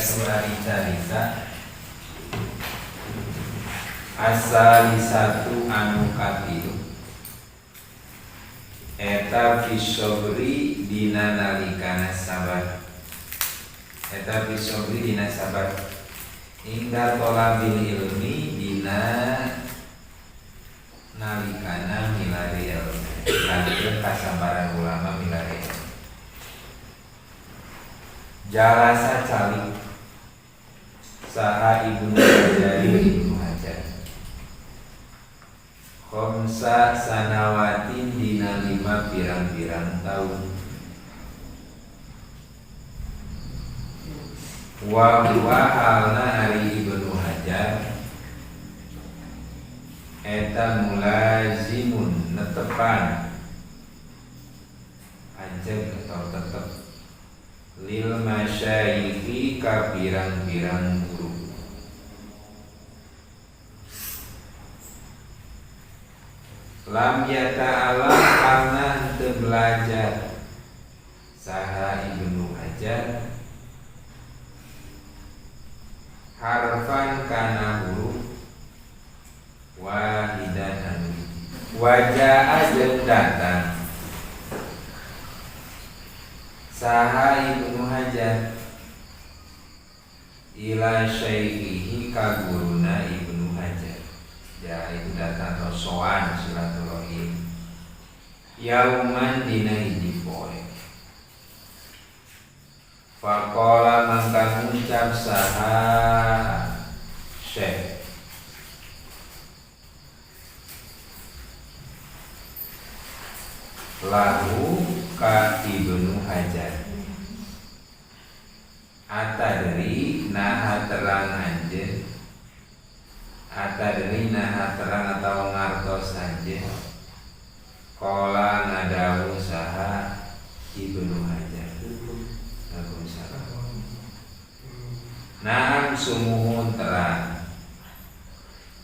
Al-hikayatu ari carita asalisatu anu katilu eta fisobri dina nalikana sabar eta fisobri dina sabar inda tolabil ilmi dina nalikana milari ilmu lanjut kasabaran ulama milari ilmu jalasa calik saha Ibnu Hajar Ibnu Hajar khamsa sanawatin dina lima pirang-pirang tahun wa huwa halna ari Ibnu Hajar eta mulazimun netepan anjeun atau tetep lil masyayikhi ka pirang-pirang guru lam yata'alam karena henteu belajar saha Ibnu Hajar harfan kana huruf wahidan anu wajaa jeung datang saha Ibnu Hajar ila syaikhihi ka guruna Ibnu Hajar ya itu datang atau soan silaturahim yauman dina hiji poe faqala mangka ngucap saha syekh lahu ka Ibnu Hajar atadri naha terang anjeun atadri naha terang atau ngartos anjeun qala ngadawuh saha Ibnu Hajar. Waalaikumsalam. Naam sumuhun terang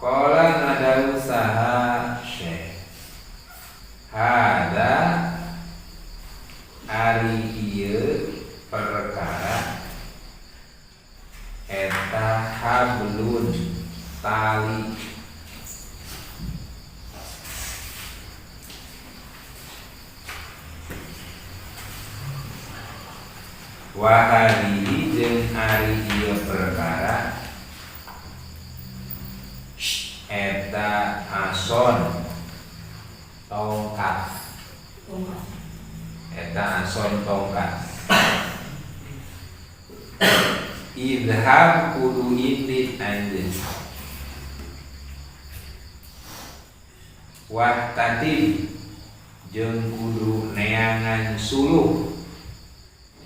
qala ngadawuh saha syekh hada ari ieu perkara eta hablun tali wa hadhihi jeung ari ieu perkara eta ason tongkat eta ason tongkat idhab kudu indit anjeun wahtatib jeung kudu neangan suluh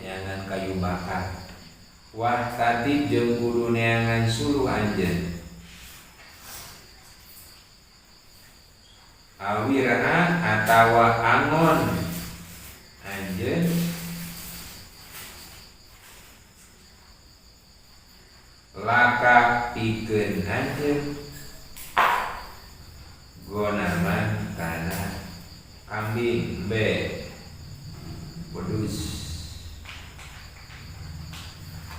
neangan kayu bakar wahtatib jeung kudu neangan suluh anjeun awir'a atawa angon anjeun laka pikeun anjeun gonaman kana kambing embe wedhus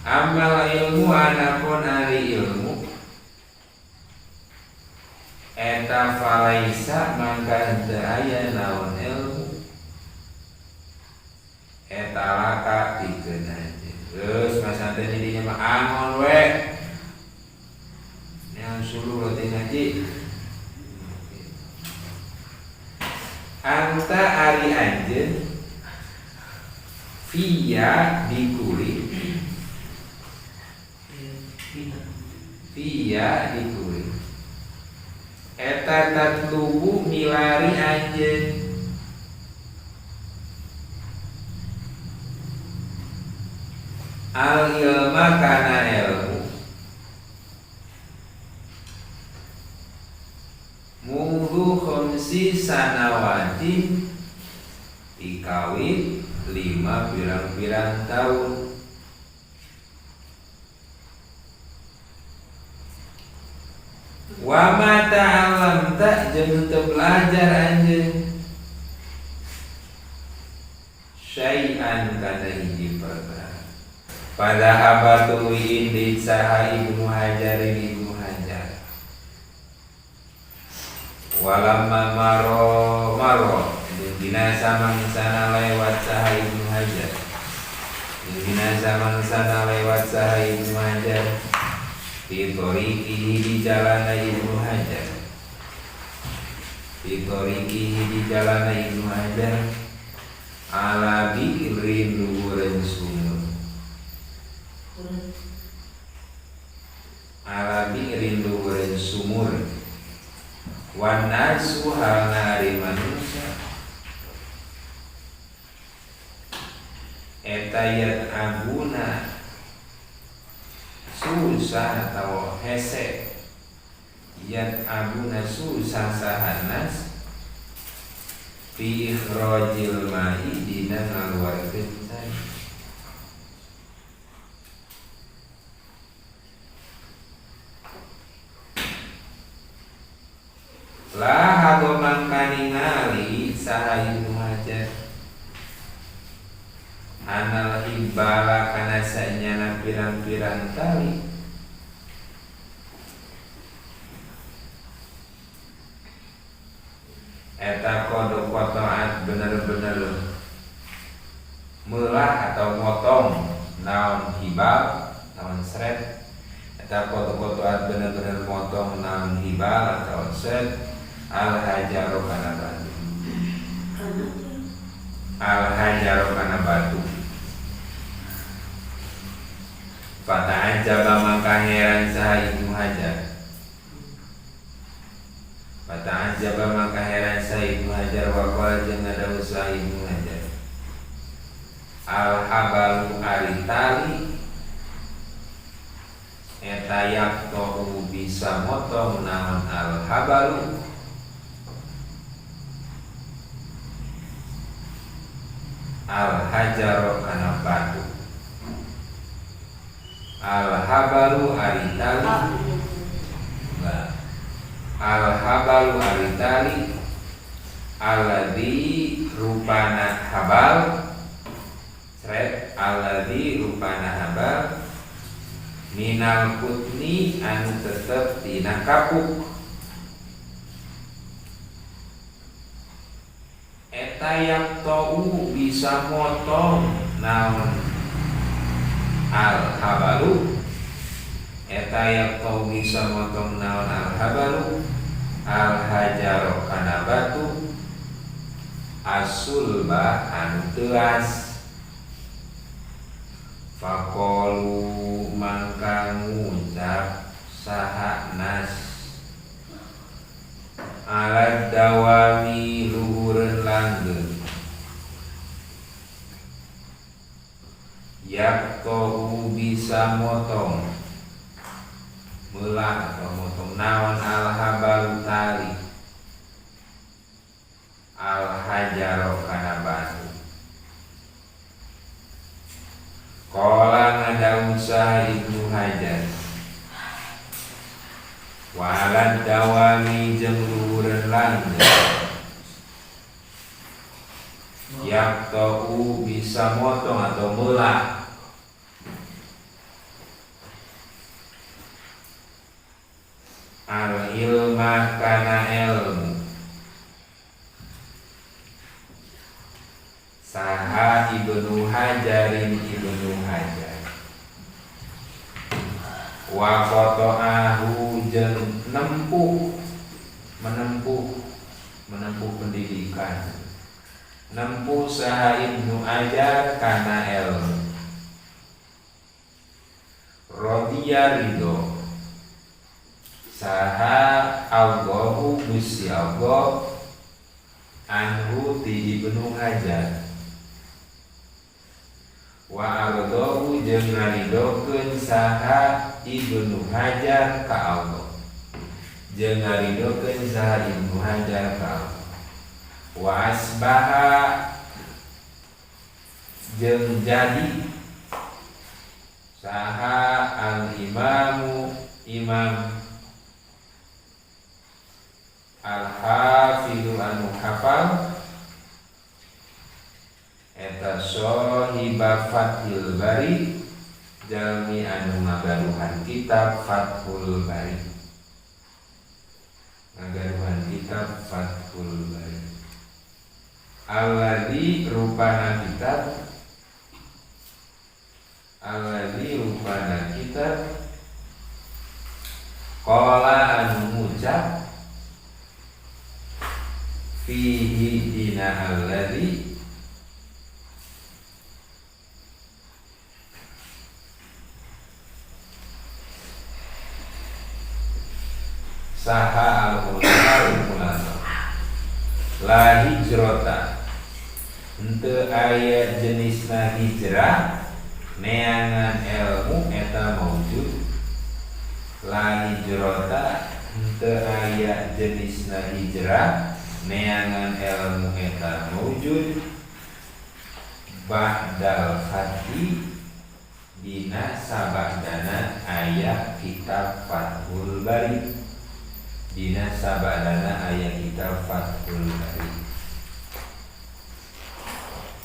amal ilmu anapun ari ilmu eta falaisa mangka henteu aya naon ilmu eta laka pikeun anjeun geus masantren di dinya mah angon we yang suluh roti ngaji anta ari anjeun via dikuli via dikuli eta tatlubu milari anjeun al ilma kana ilmu mundu khamsi sanawatin dikawin 5 pirang-pirang tahun wa ma ta'allamta jeung teu belajar anjeun syai'an kana hiji perkara. Padahaba tuluy indit saha Ibnu Hajarin Ibnu Hajar. Walamma maro maro dina samangsana lewat saha Ibnu Hajar. Dina samangsana lewat saha Ibnu Hajar. Fi thoriqihi di jalana Ibnu Hajar. Fi thoriqihi di jalana Ibnu Hajar. Ala bi'rin luhureun sumur. Ala bi'rin luhureun sumur. Wan nasu halna ari manusia eta yat abuna susah atau hese yat abuna susah sahanas fi ikhrajil ma'i dina ngaluarkeun cai. Lah hago mangkaningali saha Ibnu Hajar anal hibala kana sanyana pirang-pirang tali eta kodo kotoat bener-bener melah atau motong naon hibal naon seret eta kodo kotoat bener-bener motong naon hibal atau seret al hajaru kana batu. Al hajaru kana batu. Fata'ajaba maka heran saha Ibnu Hajar. Fata'ajaba maka heran saha Ibnu Hajar wa qala jeung ngadawuh saha Ibnu Hajar. Al habalu ari tali eta yaqta'u bisa motong naon al habalu al hajar kana batu. Al habalu ari tali. Al habalu ari tali alladzi rupana habal sret alladzi rupana habal minal kutni anu tetep tina kapuk eta yang tau bisa motong naon al habalu eta yang tau bisa motong naon al habalu al hajaro kana batu asulba anu teuas faqalu mangka ngucap saha nas alat dawami luhureun langgeng yaqta'u bisa motong meulah atau motong naon al habalu tali al hajaro kana batu. Qala ngadawuh saha Ibnu Hajar walad dawami jeung luhureun langgeng yaqta'u bisa motong atau meulah al ilma kana ilmu saha Ibnu Hajarin Ibnu Hajar wa qata'ahu jeung nempuh menempuh pendidikan nempuh saha Ibnu Hajar kana ilmu radiya ridho saha Allahu Gusti Allah anhu ti Ibnu Hajar wa ardahu jeung ngaridokeun saha Ibnu Hajar ka Allah jeung ngaridokeun saha Ibnu Hajar ka Allah wa asbaha jeung jadi saha al imamu imam al hafidu anu hafal eta sahiba Fathil Bari jalmi anu ngagaduhan kitab Fathul Bari, ngagaduhan kitab Fathul Bari alladzi rupana kitab, alladzi rupana kitab qala anu ngucap fihi dina alladzi saha al-ulama la hijrota henteu aya jenisna hijrah neangan ilmu eta maujud. La hijrota henteu aya jenisna hijrah neangan ilmu eta maujud ba'dal fathi dina sabadana aya kitab Fathul Bari, dina sabadana aya kitab Fathul Bari,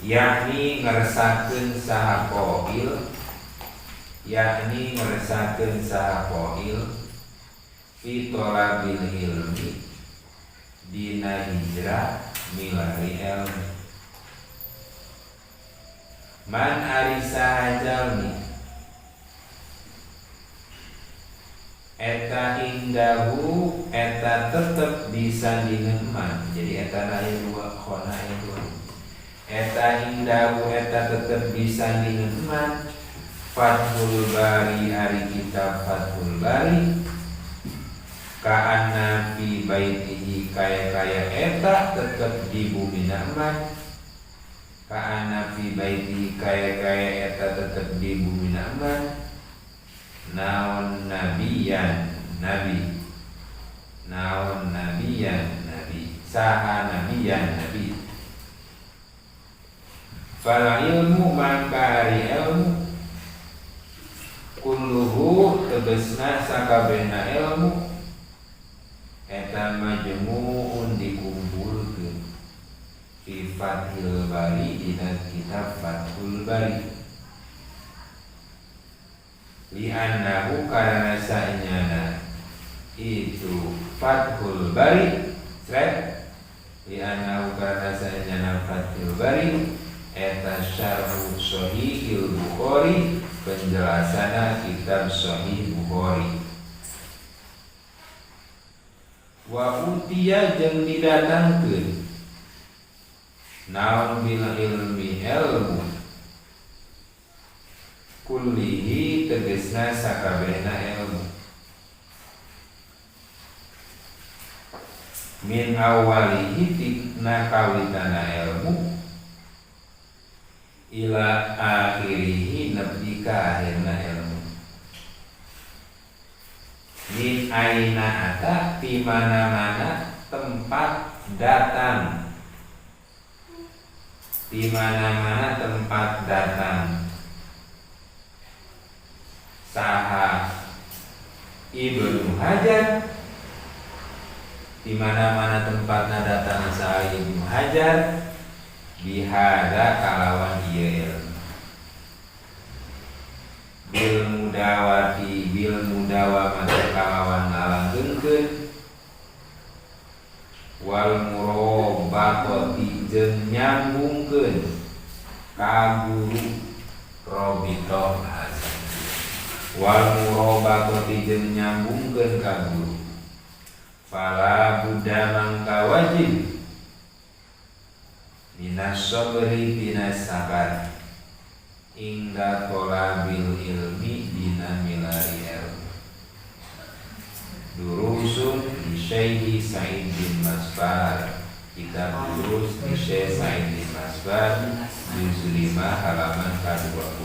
yakni ngeresakeun saha qail, yakni ngeresakeun saha qail fi talabil ilmi dina hijrah milari ilmu. Man ari saha jalmi eta indahu eta tetep disandingan man. Jadi eta aya dua, khona aya dua. Eta indahu eta tetep disandingan man Fathul Bari ari kitab Fathul Bari ka'anna fi baitihi kaya-kaya eta tetep di bumi man, ka'anna fi baitihi kaya-kaya eta tetep di bumi man naon nabiyan nabi, naon nabiyan nabi, saha nabiyan nabi. Fal ilmu mangka ari ilmu kulluhu tegesna sakabehna ilmu eta majmu'un dikumpulkeun fi Fathil Bari dina kitab Fathul Bari li'annahu karena sainyana itu Fathul Bari sret li'annahu karena sainyana Fathul Bari eta syarhu Sahihil Bukhari penjelasana kitab Sahih Bukhari. Wa utiya jeung didatangkeun naon bil ilmi ilmu kullihi tegesna sakabehna ilmu min awalihi tina kawitana ilmu ila akhirihi nepi ka akhirna ilmu. Min aina ata di mana-mana tempat datang, di mana-mana tempat datang saha Ibnu Hajar, di mana-mana tempatna datang saha Ibnu Hajar bihada kalawan ieu ilmu bil mudawati bil mudawamati kalawan ngalanggengkeun wal murabaqati jeung nyambungkeun ka guru Robitoh Hasan wal murabaqati jeung nyambungkeun ka guru fala buddha mangka wajib minas sabri dina sabar ingda tolabil ilmi dina milari ilmu. Durusun di Syekh Said bin Masbar, kitab Durus di Syekh Said bin Masbar juz 5 halaman ke-20.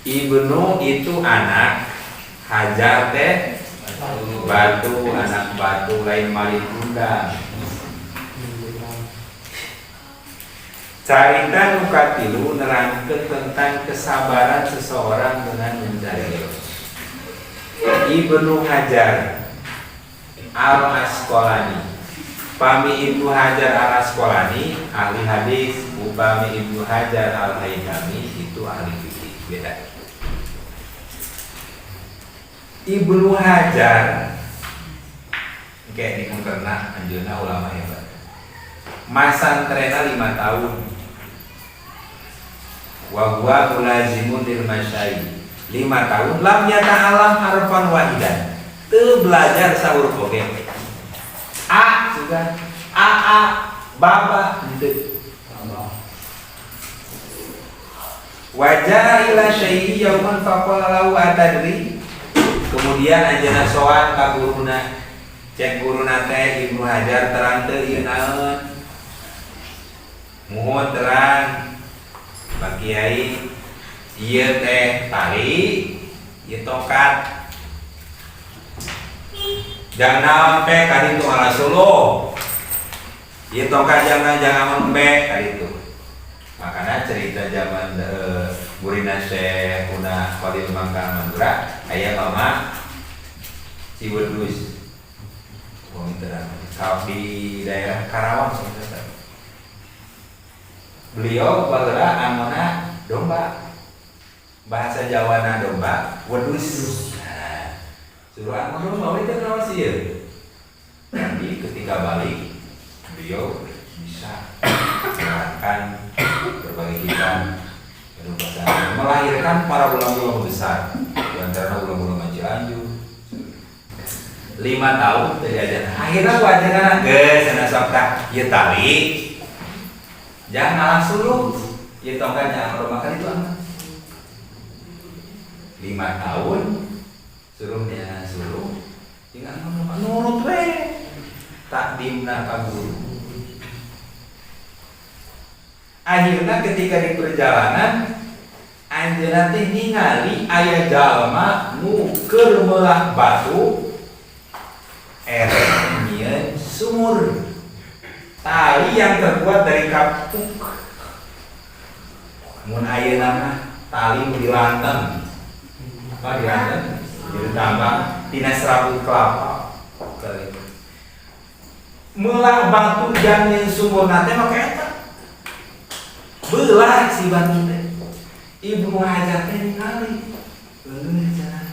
Ibnu itu anak, Hajar teh batu, anak batu lain malin kundang. Carita nu katilu nerangkeun tentang kesabaran seseorang dengan mencari ilmu. Ibnu Hajar Al Asqalani Pami Ibnu Hajar Al Asqalani ahli hadis, upami Ibnu Hajar Al Haytami itu ahli fikih, beda. Ibnu Hajar kayak di karena anjeunna ulama hebat. Masantrena 5 tahun. Wa huwa mulazimun lil masyayikh. 5 tahun lam yata'allam harfan wahidan. Teu belajar sahuruf oge. A sudah A A baba henteu. Wa jaa ila syaikhi yauman faqala lahu atadri. Kemudian anjeunna sowan ka guruna. Cek guruna teh, Ibnu Hajar, terang teu ieu naon? Muhun terang. Pak Kiai, ieu teh tali, ieu tongkat. Jang naon pe ka ditu ngalah suluh. Ieu tongkat jangan jangan embe ka ditu. Makanya cerita zaman Burina Syekh Una Khalil Mangka Madura aya mama Ciwedus. Wong terang. Kalau di daerah Karawang sebenarnya. Beliau baheula angona domba. Bahasa Jawana domba, wedus. Nah, suruh angon domba, we teh naon sih ieu? Nanti ketika balik beliau bisa menerangkan berbagai kitab melahirkan para ulama-ulama besar, di antaranya ulama-ulama Cianjur. 5 tahun terjadi, akhirnya wajarna geus cenah sok tah ieu tali jangan ngalah suluh, ieu tongkat jangan rumah kan itu amat. 5 tahun suruhnya suruh tinggal nurut we takdimna ka guru. Akhirnya ketika di perjalanan anjeunna teh ningali aya jalma nu keur meulah batu erek nyieun sumur, tali yang terbuat dari kapuk. Mun ayeuna mah tali nu dilanten, apa dilanten jadi tambah tina serabut kelapa. Tali meulah batu jang nyieun sumur teh make eta belah si batu teh. Ibnu Hajar teh ningali, "Eueuh," cenah,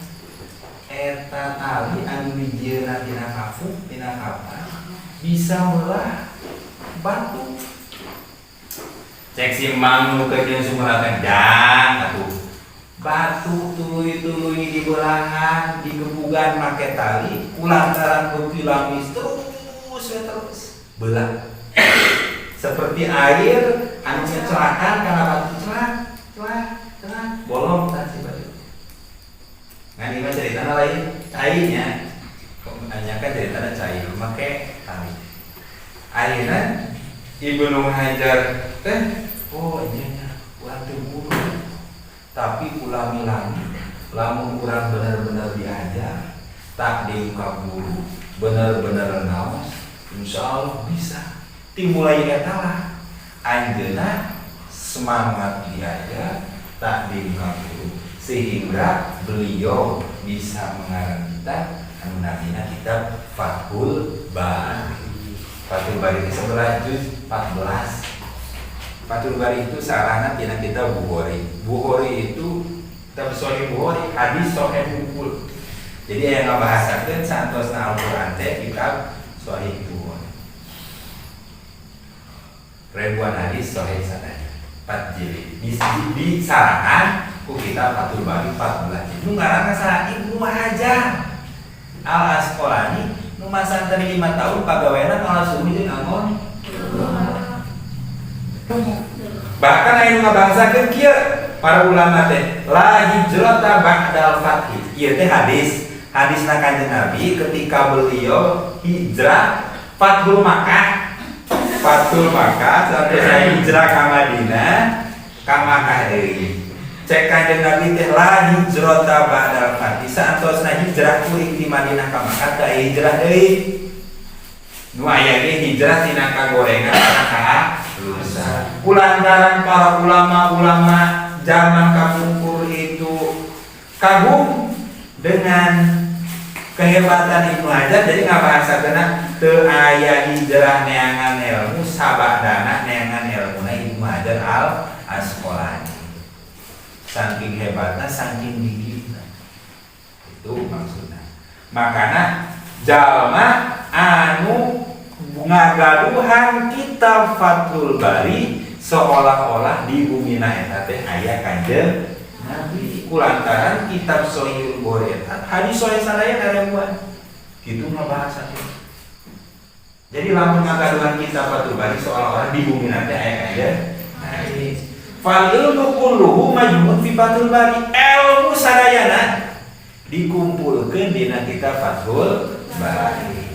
"eta tali anu dijieunna tina kapuk, tina kapas, bisa meulah batu." Cek si mang nu keur nyieun sumur teh, "Jang atuh batu tuluy-tuluy dibelahan, digebugan make tali, kulantaran beuki lamis terus we terus belah seperti air anu ngecelakan kana batu, celak celak celak, bolong tah si batu." Ngan ieu mah ceritana lain cainya, hanya kan ceritana cai make tali. Akhirnya Ibnu Hajar teh, "Oh iya nya, urang teu guru, tapi ulah milami, lamun urang bener-bener diajar takdim ka guru, bener-bener ngaos, insya Allah bisa." Timulai eta lah anjeunna semangat diajar takdim ka guru sehingga beliau bisa mengarang kitab anu namina kitab Fathul Bari. Fathul Bari itu sebelah juz 14. Fathul Bari itu sarana tina kitab Bukhari. Bukhari itu kitab Sahih Bukhari, hadis sahih hungkul. Jadi yang ngabahasakeun saantosna Al-Qur'an teh kitab Sahih Bukhari. Ribuan hadis sahih sadaya. 4 jilid. Di sarahan ku kitab Fathul Bari 14 jilid. Nu ngaranna saha? Ibnu Hajar Al Asqalani nu masantren 5 tahun pagaweana ngalah suluh jeung angon. Bahkan aya nu ngabangsakeun kieu para ulama teh, la hijrata ba'dal fathi. Ieu teh hadis. Hadisna Kanjeng Nabi ketika beliau hijrah Fathul Makkah. Fathul Makkah sampai saya hijrah ke Madinah, ka Makkah deui. Cek Kanjeng Nabi teh la hijrata ba'dal fathi. Saantosna hijrah kuring di Madinah ka Makkah teh hijrah deui. Nu aya ge hijrah tina kagorengan ka lusa. Kulantaran para ulama-ulama zaman kapungkur itu kagum dengan Kehebatan Ibnu Hajar jadi ngabahasakeunna teu aya hijrah neangan ilmu sabadana neangan ilmuna Ibnu Hajar Al Asqalani. Saking hebatna, saking gigihna. Itu maksudnya. Makana jalma anu ngagaduhan kitab Fathul Bari seolah-olah di bumina eta teh aya Kanjeng Nabi, kulantaran kitab Sahih Bukhari eta hadis sahih sadaya ribuan kitu ngabahasa. Jadi lamun ngagaduhan kitab Fathul Bari seolah-olah di bumina teh aya Kanjeng Nabi. Fal ilmu kulluhu majmu'un fi Fathul Bari, ilmu sadayana dikumpulkeun dina kitab Fathul Bari.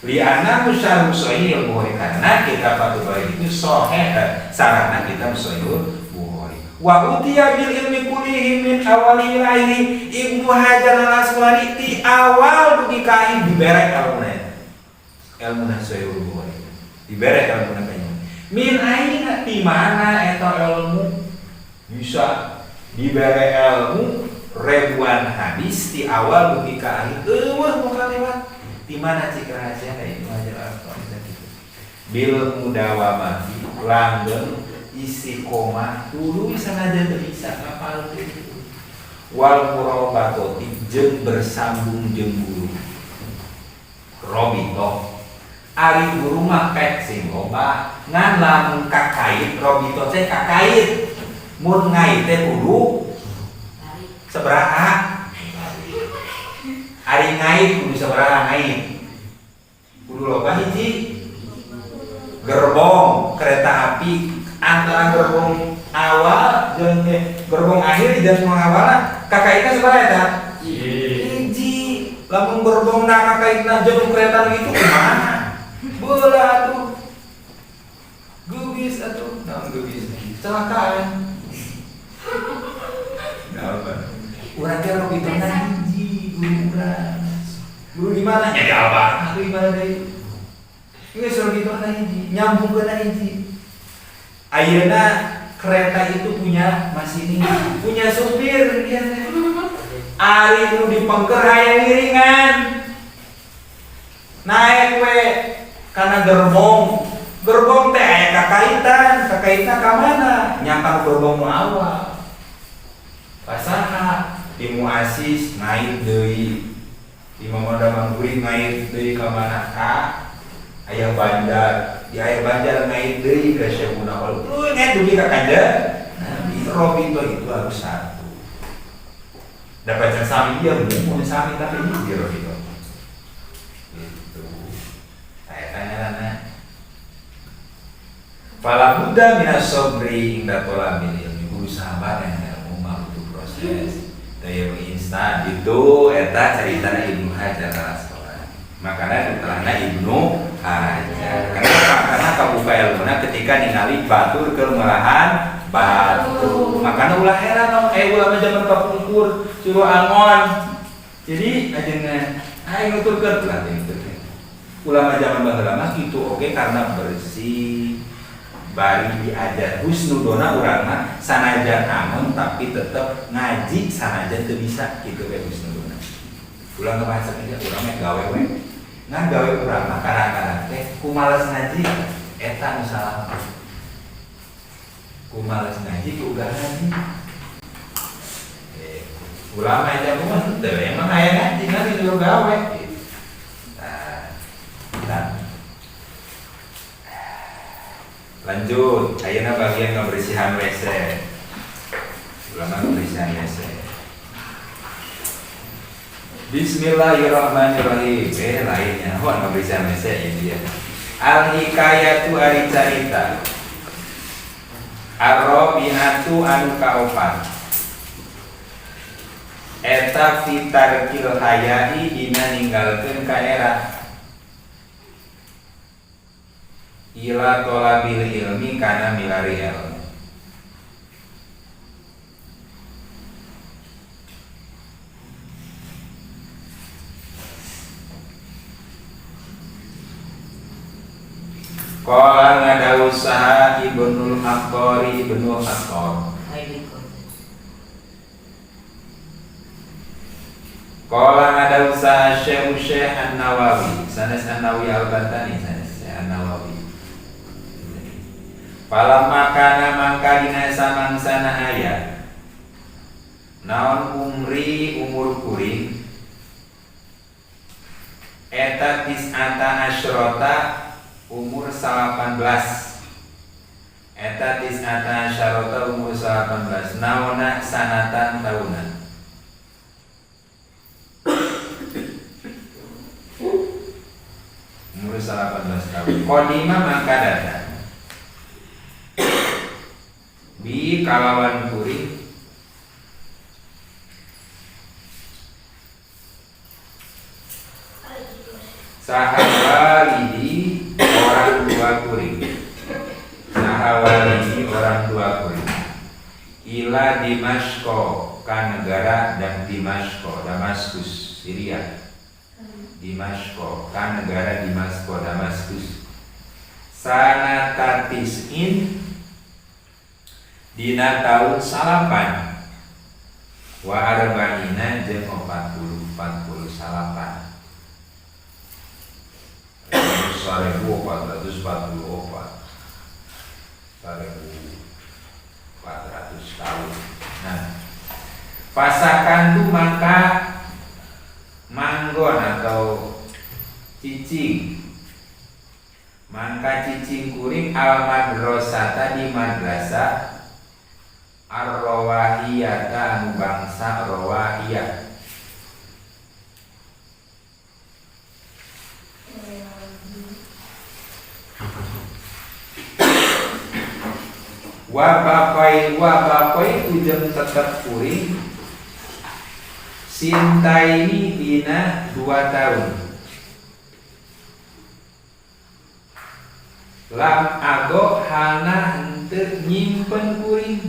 Li'anna syarhu Sahih Bukhari, karena kitab Fathul Bari itu sahih sarana kitab Sahih Bukhari. Wa utiya bil ilmi kullihi min awali ila akhiri. Ibnu Hajar Al Asqalani ti awal dugi ka akhir dibere ilmuna eta. Ilmuna Sahih Bukhari. Dibere ilmuna ka. Min aina, ti mana eta ilmu bisa dibere ilmu ribuan hadis ti awal dugi ka akhir eueuh nu kalewat? Di mana cik rahasia Ibnu Hajar Al Asqalani gitu? Bil mudawamah, langgeng istiqomah, tuluy sanajan teu bisa ngapalkeun, wal murabatoti, jeung bersambung jeung guru. Robito ari guru mah pek sing loba, ngan lamun kakait robito teh kakait, mun ngait teh kudu sabaraha? Ari ngait kudu sabaraha ngait? Kudu loba. Hiji gerbong kereta api, antara gerbong awal jeung gerbong akhir jeung awal kakaitna sabaraha eta? Hiji. Lamun gerbong na kakaitna jeung kereta nu itu kumaha? Bola atuh, geubis atuh. Naon geubis? Kecelakaan. Nah, urang teh robitona hiji guru urang. Guru di mana? Ya di Albar. Di mana deui? Geus robitona hiji, nyambungkeunna hiji. Ayeuna kereta itu punya masinis, punya supir dia teh. Ari nu dipengker hayang ngiringan. Naik we kana gerbong. Gerbong teh aya kakaitan, kakaitna ka mana? Nyangka gerbong nu awal. Pasaha di Muasis ngait deui. Di Mamada Mangguri ngait deui ka mana? Ka Ayah Banjar. Di Ayah Banjar ngait deui ka Syekh Munawal. Lu ngait dugi ka Kanjeng Nabi. Robito itu harus satu. Dapat yang sami dia mau sami tapi ini di Robito. Gitu. Saya tanya lana. Fala budda minas sabri inda tholabil ilmi, kudu sabar yang ilmu mah butuh proses. Daya instan itu eta ceritana Ibnu Hajar Al Asqalani. Makanya diterangna Ibnu Hajar. Kenapa? Karena kabuka ilmuna ketika ningali batur keur melahan batu. Makanya ulah heran dong, ulama zaman kapungkur suruh angon. Jadi ajengan aing nuturkeun lah nuturkeun. Ulama zaman baheula mah kitu oge karena bersih, bari diajar husnudona. Urang mah sanajan angon tapi tetep ngaji, sanajan teu bisa kitu we husnudona. Ulah ngebahas aja, urang mah gawe we. Ngan gawe urang mah kadang-kadang teh ku males ngaji, eta nu salah. Ku males ngaji ku uga ngaji. Ulama aja mah teu emang aya ngaji ngan disuruh gawe. Nah, lanjut, ayeuna bagian kebersihan WC. Ulama kebersihan WC. Bismillahirrahmanirrahim. Lainnya, oh kebersihan WC ini dia. Al hikayatu ari carita. Arrobiatu anu kaopat. Eta fitarkil hayai dina ninggalkeun kaera. Ila tolabil ilmi kana milari ilmu. Qala ngadawu saha Ibnul Aqari, Ibnul Aqar. Qala ngada usaha Syekh Syekh An-Nawawi, sanes An-Nawawi Al-Bantani, sanes Syekh An-Nawawi. Falamma kana mangka dina samangsana aya naon umri umur kuring eta tis'ata asyrota umur 18 eta tis'ata asyrota umur 18 naona sanatan tahunan umur 18 tahun. Qadima mangka datang bi kalawan kuring saha walidi orang tua kuring, saha walidi orang tua kuring ila Dimashqo ka negara dan Dimashqo Damaskus Syria. Dimashqo ka negara Dimashqo Damaskus sanata tis'in dina taun salapan wa arba'ina jeung 40 49 1444 1400 tahun. Nah, pasakan tu maka manggon atau cicing, mangka cicing kuring al madrasata di madrasah ar-rawahiyata anu bangsa rawahiyah. Wa baqai jeung tetep kuring sintaini dina 2 tahun. Lam ago hana henteu nyimpen kuring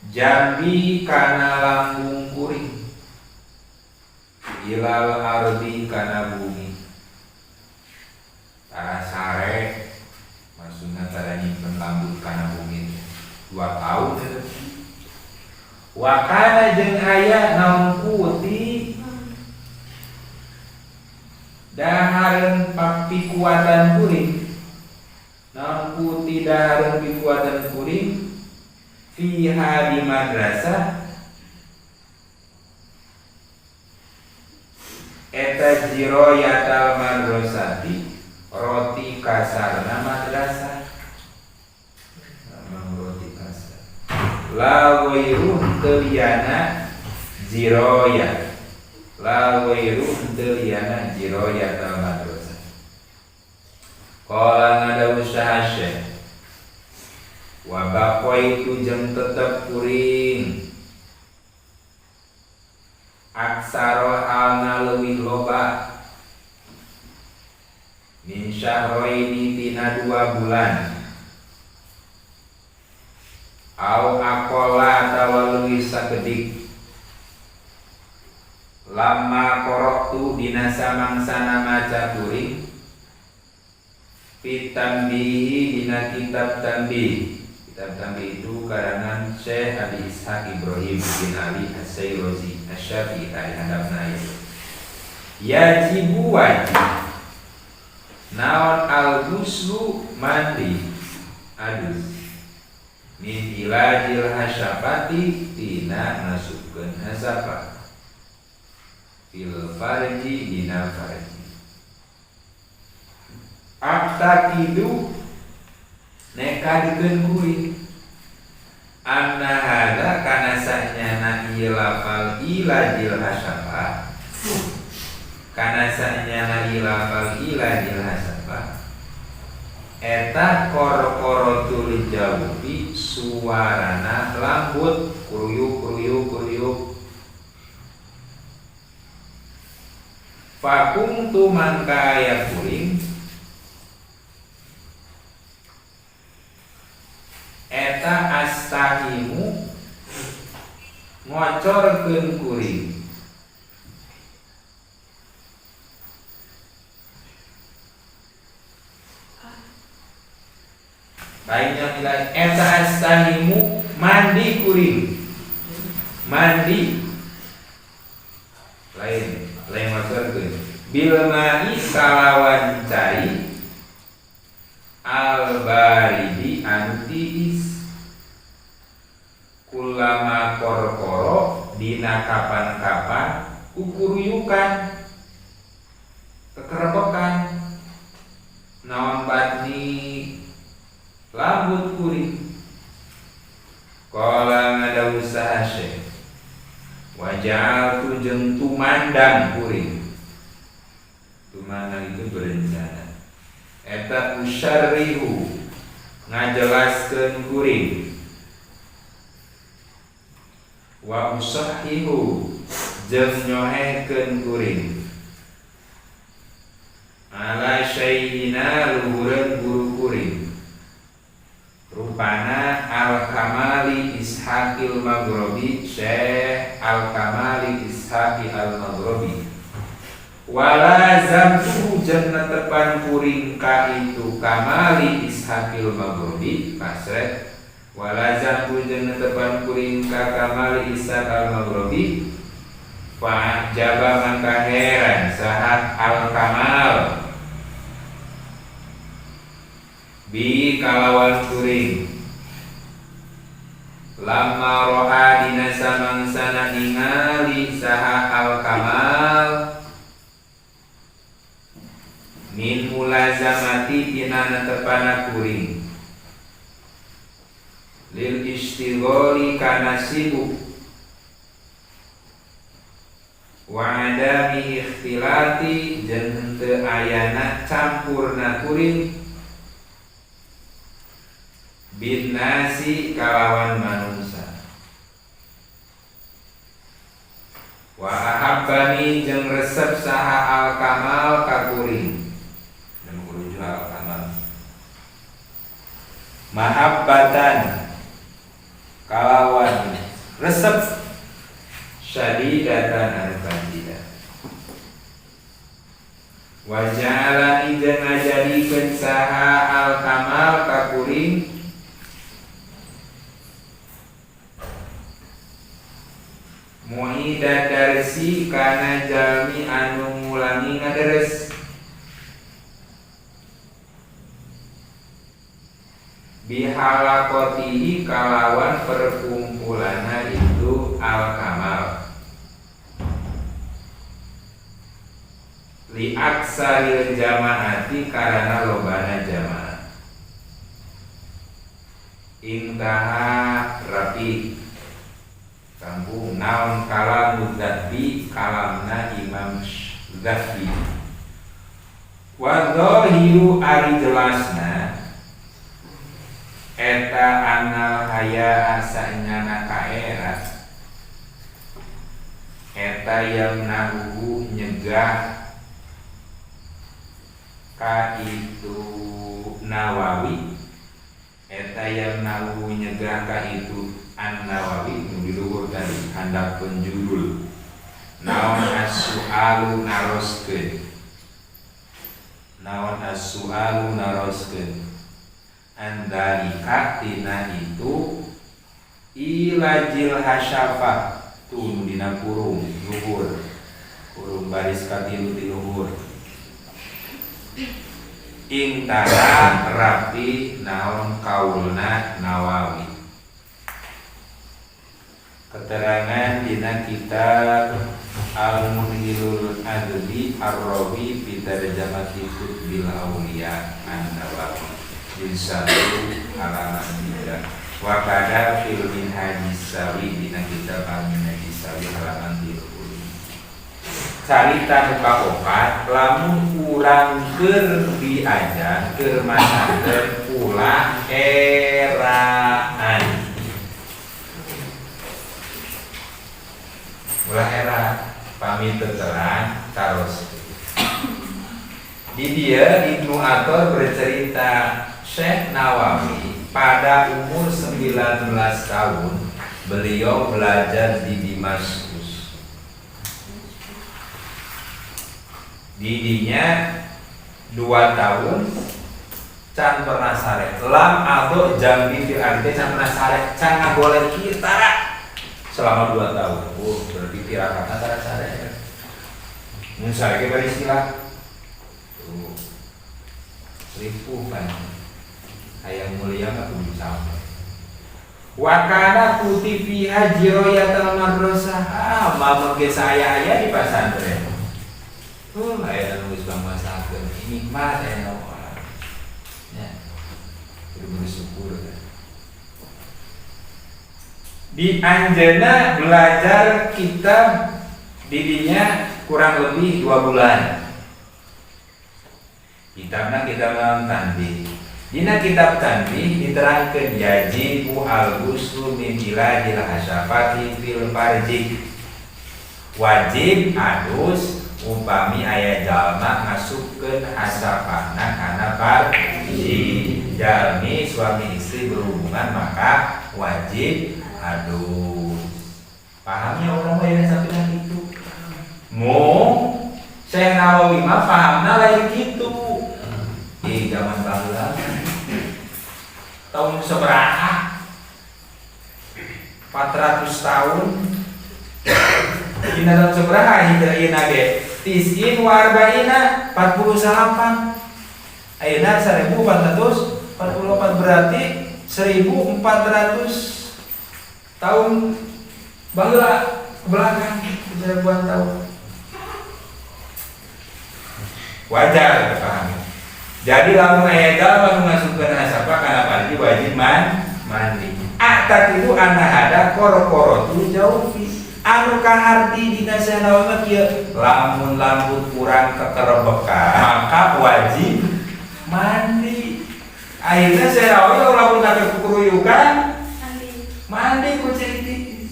jambi kana lambung kuring ilal ardi kana bumi tara sare maksudna tara nyimpen lambung kana bumi 2 tahun. Wa kana jeung aya naon kuti dahareun pikuatan kuring, naon kuti dahareun pikuatan kuring fiha di madrasah eta jiroyatal madrasati roti kasarna madrasah, memang roti kasar la ghairu teliana jiroya, la ghairu teliana jiroyatal madrasah. Qala ngadawu sahasya wa baqaitu jeung tetep kuring aksara halna leuwih loba min syahroini tina 2 bulan au aqalla atawa leuwih sakedik lama qara'tu dina samangsana maca kuring fitambihi dina kitab tanbih. Kitab Tanbih itu karangan Syekh Abi Ishaq Ibrahim bin Ali As-Sayrazi Asy-Syafi'i tadi hadapna ieu. Yajibu wajib naon al-ghuslu mandi adus min ilajil hasyafati tina masukkeun hasafa fil farji dina farji. Aktakidu nekadikeun kuring anna hadza kana sanyana ieu lafal ilajil hasafa, kana sanyana ieu lafal ilajil hasafa eta korkorotul jaubi suarana lambut kuruyuk kuruyuk kuruyuk. Fakungtu mangka aya kuring eta astahimu ngocorkeun kuring lainnya nilai eta astahimu mandi kuring mandi Lain ngocorkeun bil ma'i kalawan cai al baridi anu tiis kulama korkoro dina kapan-kapan kukuruyukan kekerebekan naon batni lambut kuring qala ngada usaha syekh waja'altu jeung tumandang kuring. Tumandang itu berencana. Eta usyarrihu ngajelaskeun kuring wa usahhihu jeung nyohehkeun kuring ala syaihina luhureun guru kuring rupana Al-Kamali Ishaqil Maghribi Syekh Al-Kamali Ishaqi Al-Maghribi wala zamtuhu jeung netepan kuring ka itu Kamali Ishaqil Maghribi pasret wala zamtuhu jeung netepan kuring ka Kamali Ishaq Al-Maghribi fa jaba mangka heran saha Al-Kamal bi kalawan kuring lama ro'a dina samangsana ningali saha Al-Kamal min mulazamati tina netepana kuring lil istigholi kana sibuk wa adami ikhtilati jeung henteu ayana campurna kuring bin nasi kalawan manungsa wa ahabbani jeung resep saha Al-Kamal ka kuring dan kurujuh Al-Kamal mahabbatan kalawan resep syadidatan anu kajida wa ja'alani jeung ngajadikeun saha Al-Kamal ka kuring mu'idat darsi kana jalmi anu ngulangi ngaderes bihalakotihi kalawan perkumpulanna itu Al-Kamal li aksaril jamaati karana lobana jamaah intaha rapi kampung naon kalam Dzahbi kalamna Imam Dzahbi wa dhahiru ari jelasna eta anal haya asanyana kaera eta yamnahu nyegah ka itu Nawawi eta yamnahu nyegah ka itu An-Nawawi nu di luhur tadi handap judul naon as-su'alu naroskeun naon as-su'alu naroskeun andalika tina itu ilajil hasyafah tu nu dina kurung luhur kurung baris katilu ti luhur ing tara rapi naon kaulna Nawawi. Keterangan dina kitab Al-Munhilul Adbi Ar-Rawi fi Tarjamati Qutbil Auliya An-Nawawi juz 1 halaman 3 wa kada fil Minhajis Sawi dina kitab Al-Minhajis Sawi halaman 30. Carita nu kaopat lamun urang keur diajar keur masantren ulah eraan. Ulah era pamit terang taros. Di dia Ibnu Athor bercerita Syekh Nawawi pada umur 19 tahun beliau belajar di Damaskus. Didinya 2 tahun can pernah sare. Lam atau jambi fil ardi can pernah sare, can ngagolek kitara selama 2 tahun. Oh, berarti tirakatna tara sare. Mun sare ge bari sila. Tuh. Ripuh kan. Hayang mulia mah kudu sampai. Wa kana kuti fiha jiroyatal madrasah. Ah, mama ge saya aya di pasantren. Aya nu geus bangmasakeun. Nikmat aya orang. Ya. Kudu bersyukur kan. Di anjeunna belajar kitab didinya kurang lebih 2 bulan. Kitabna kitab Tanbih. Dina kitab Tanbih diterangkeun yajibu al-ghuslu min ilajil hasyafati fil farji. Wajib adus upami aya jalma ngasupkeun hasafahna kana farji. Jalmi suami istri berhubungan maka wajib adus. Pahamnya orang mah ya sampai itu. Mo Syekh Nawawi mah pahamna lain kitu. Di zaman baheula tahun sabaraha 400 tahun dina tahun sabaraha hijrah ieu ge tis'in wa arba'ina 48 ayeuna 1444 berarti 1400 tahun baheula ke belakang seribuan tahun. Wajar dipahami. Jadi lamun aya jalma nu ngasupkeun hasapa kana farji wajib mandi. Atat itu anna hada korokoro jaufi. Anu kaharti dina Syekh Nawawi mah kieu, lamun lambut kurang kekerebekan maka wajib mandi. Akhirnya Syekh Nawawi lamun kakeruyukan mandi ku cai.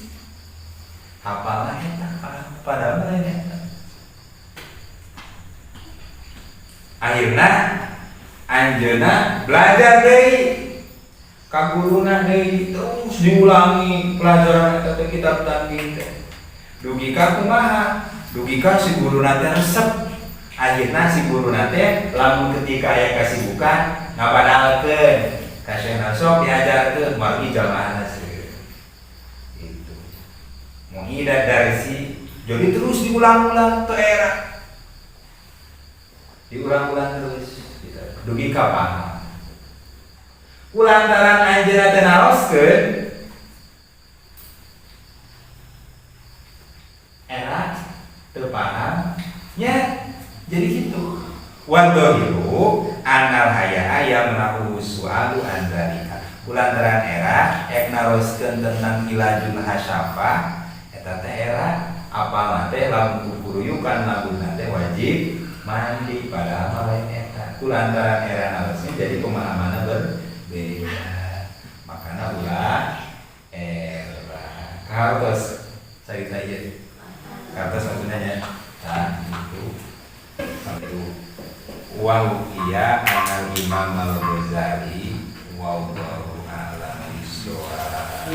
Apalah eta padahal lain eta. Akhirna anjeunna belajar deui ka guruna deui, terus diulangi pelajaran eta teh kitab Tanbih teh. Dugi ka kumaha? Dugi ka si guruna teh resep. Akhirna si guruna teh lamun ketika aya kasibukan ngabadalkeun ka Syekh sok diajarkeun margi jamaahna seueur. Itu. Mu'idah darsi. Jadi terus diulang-ulang tuh era. Diulang-ulang terus gitu. Dugi ka paham. Kulantaran anjeunna teh naroskeun era teu paham nya jadi gitu. Wa dhahiru anal haya yamna'u su'alu an dzalika. Kulantaran era ek naroskeun tentang ilajul hasyafah eta teh era apalna teh lamun kukuruyukan lambutna teh wajib mandi padahal mah lain eta. Kulantaran era naroskeun jadi pemahamanna berbeda. Makana ulah era kahartos carita ieu. Kahartos maksudnya nya. Tah itu. Satu wa iya anal Imam Al-Ghazali wallahu a'lam bissawab.